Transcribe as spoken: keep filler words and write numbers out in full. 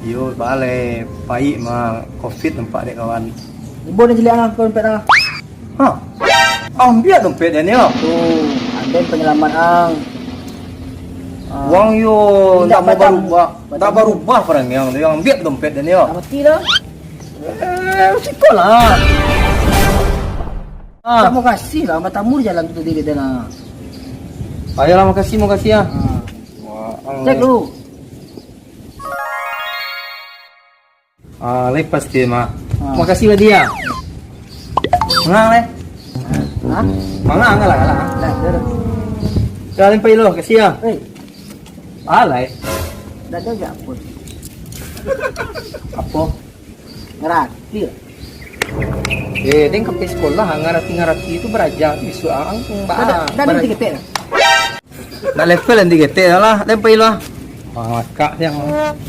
Yo, baleh, paik mah, covid nampak dek kawan. Ibo den caliak ang, kau dompet ang. Hah? Ambiak dompet den yo. Tu, aden panyalamat ang. Ah. Wang yo, Indak ndak mau batam-, barubah. Ndak batam- barubah parangai ang tu, yo ambiak dompet den yo. Ndak mati dah. Eh, sikolah. Ah. Tak makasih lah, batamu di jalan tu tadi, dia dah. Ayolah, makasih, makasih ah. Ah. Wah, ang- Cek dulu. Ah, lai pasti mah. Ah. Makasih lah dia. Mangang leh. Hah? Mangang lah, lah. Lah, dah, dah. Dah, limpai lo, kasih ya. Eh. Alai. Dah, dah, dah, apa? Apa? Ngarati lah. Eh, den ka pai sekolah, ngarati-ngarati tu baraja tu bisuak ang. Dah, dah, dah, dah, baraja. Tiga tek lah. Nak level nanti ketek lah, limpai lah. Wah, ngakak siang.